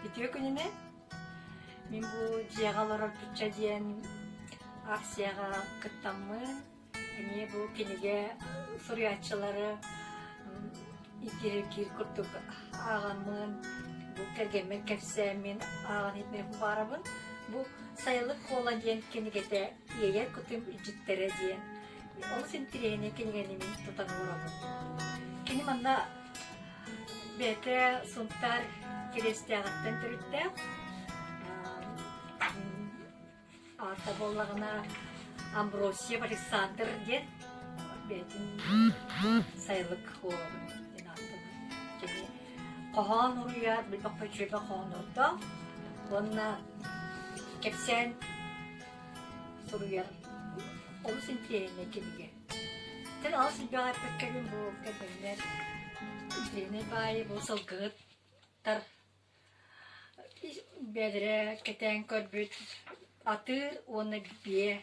Үтүө күнүнэн! Мин бу дьиэҕэ олорор Пучча диэн акцияҕа кыттаммын, эмиэ бу кинигэ суруйааччылары интириэһиргиир курдук ааҕаммын, бу кэргэммин кэпсээммин ааҕан иһитиннэриэхпин баҕарабын. Бу «Сайылык Куола» диэн кинигэтэ «Иэйэр кутум илдьиттэрэ» диэн олус интириэһинэй кинигэни мин тутан олоробун. Кини манна Бэйэтэ Сунтаар Кириэстээҕиттэн төрүттээх. Аата буоллаҕына Амбросьев Александр диэн бэйэтин сайылык уолабын диэн ааттанар. Кини хоһоон уруйар, билбэххэ үчүгэйбэ хоһооннордоох уонна кэпсээн суруйар олус интириэһинэй кинигэ. Тэн алыс элбэҕи эппэккэбин бу кэргэннэр интириэһинэй баайы бу сылгыһыттар бэйэлэрэ кэтээн көрбүт атыыр уонна биэ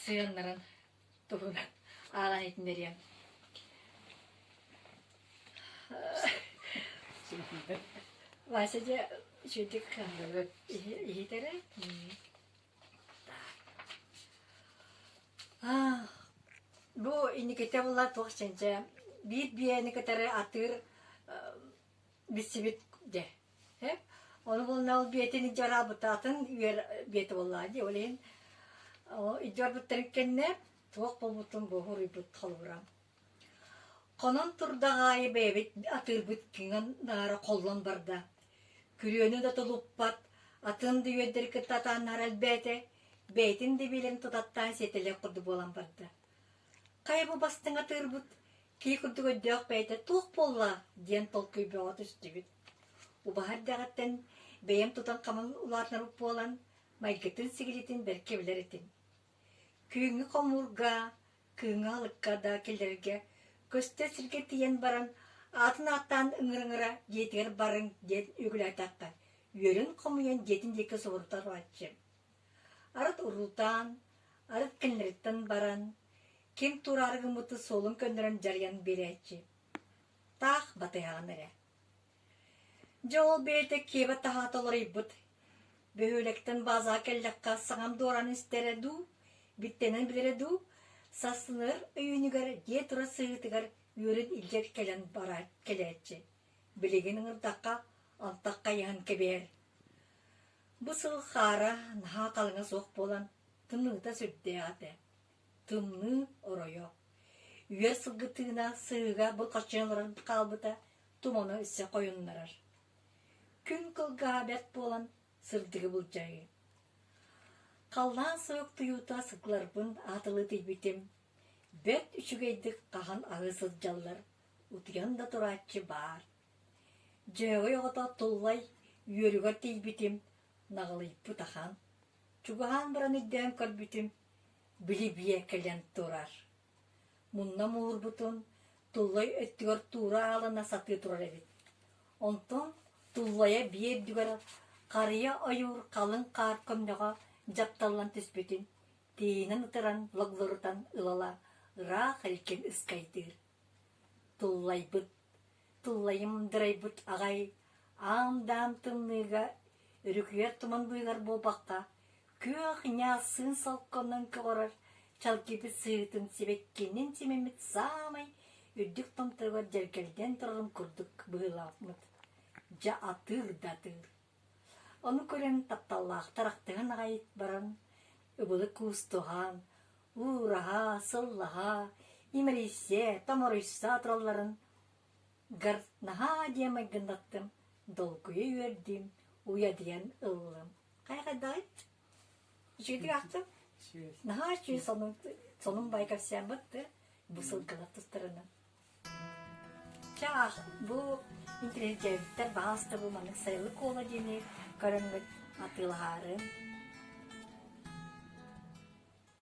сыаннарын туһунан ааҕан иһитиннэриэм. Вася дьэ үчүгэйдик иһитэрэ. Бу инникитэ була туох чэнчэ биир биэни кытары атыыр билсибит дьэ. Ону буолна ол биэтин дьараабытаатын үөр биэтэ буоллаа дии. Ол иһин идьорбуттарын кэннэ туох буолбутун бу хоруйбут холобура. Хонон турдах аайы бэйэбит атыырбыт киҥин наара холлон барда. Күрүөнү да тулуппат, атын да үөрдэри кытта атааннаһара элбээтэ, бэйэтин да билэн тутаттаан сиэтэлиэх курдук буолан барда. Хайа бу бастыҥ атыырбыт, кии курдук өйдөөх бэйэтэ туох буолла диэн толкуй бөҕө түстүбүт. Убаһа эрдэҕиттэн бэйэм тутан хаман улаатынарбыт буолан, майгытын-сигилитин бэркэ билэр этим. Күһүҥҥү хомуурга Кыыҥҥа алыкка да киллэрэргэ көстөр сиргэ тиийэн баран аатын ааттаан ыҥыр-ыҥыра дьиэтигэр барыҥ диэн үөгүлээтэххэ үөрүн хомуйан дьиэтин диэки субурутар-ааччы. Арыт уруутаан, арыт кинилэриттэн баран, ким тураары гыммыты суолун көннөрөн дьарыйан биэрээччи. Таах батыһаҕын эрэ. Дьэ ол бэйэтэ киэбэ таһаата уларыйбыт. Бөһүөлэктэн баазаҕа кэллэххэ саҥам дуораан истэрэ дуу, биттэнэн билэрэ дуу, сарсыныгар өйүүнүгэр дьиэ турар сыһыытыгар үөрүн илдьэ кэлэн бара кэлээччи. Билигин ыҥырдахха антах хайыһан кэбиһэр. Бу сыл хаара наһаа халыҥа суох буолан тымныыта сүрдээх этэ. Тымныы оройо. Үөр сылгы тыына сыһыыга былхаччыйан олорон хаалбыта туманы өссө хойуннарар. Күн кылгаһа бэрт буолан сырдыгы былдьаһыы. Халлаан суруктуйуута сыкларбын аатылыы тиийбитим. Бэрт үчүгэйдик хаһан аһыы сылдьаллар, утуйан да турааччы баар. Дьөһөгөй оҕото туллай үөрүгэр тиийбитим, наҕылыйбыт ахан. Чугаһаан баран өйдөөн көрбүтүм, били биэ кэлэн турар. Мунна муһурбутун Туллай өттүгэр туура аалына сатыы турар эбит. Онтон Туллайа биэ үрдүгэр харыйа ойуур халыҥ хаар көмнөҕө дьапталлан түспүтүн тииһинэн ытыран логлорутан ыла-ыла ыраах илкин ыскайдыыр. Туллайбыт, туллайым дырайбыт аҕай аам-даам тымныыга өрүкүйэр туман быыһыгар буолбакка Күөх ньаассын солконон көҕөрөр чалгыйбыт сыһыытын сибэккинин симэммит саамай үрдүк томторугар дьэргэлдьэн турарын курдук быһыылаахмыт. Дьэ атыыр да атыыр. Ону көрөн тапталлаахтар ахтыһан аҕай баран, ыбылы куустуһан, уураһа, сыллаһа, имэрийсэ, томоруйса туралларын гар наһаа диэн майгыннаттым, долгуйа үөрдүм, уйадыйан ыллым. Хайа хайдаҕый? Үчүгэйдик аахтым. Наһаа үчүгэй сонун, сонун бай кэпсээммит да бу сылгылар тустарынан. Чэ аах, бу интеллигенттэр баҕаста бу маннык сайылык куола диэни көрөммүт атыылаһаарын.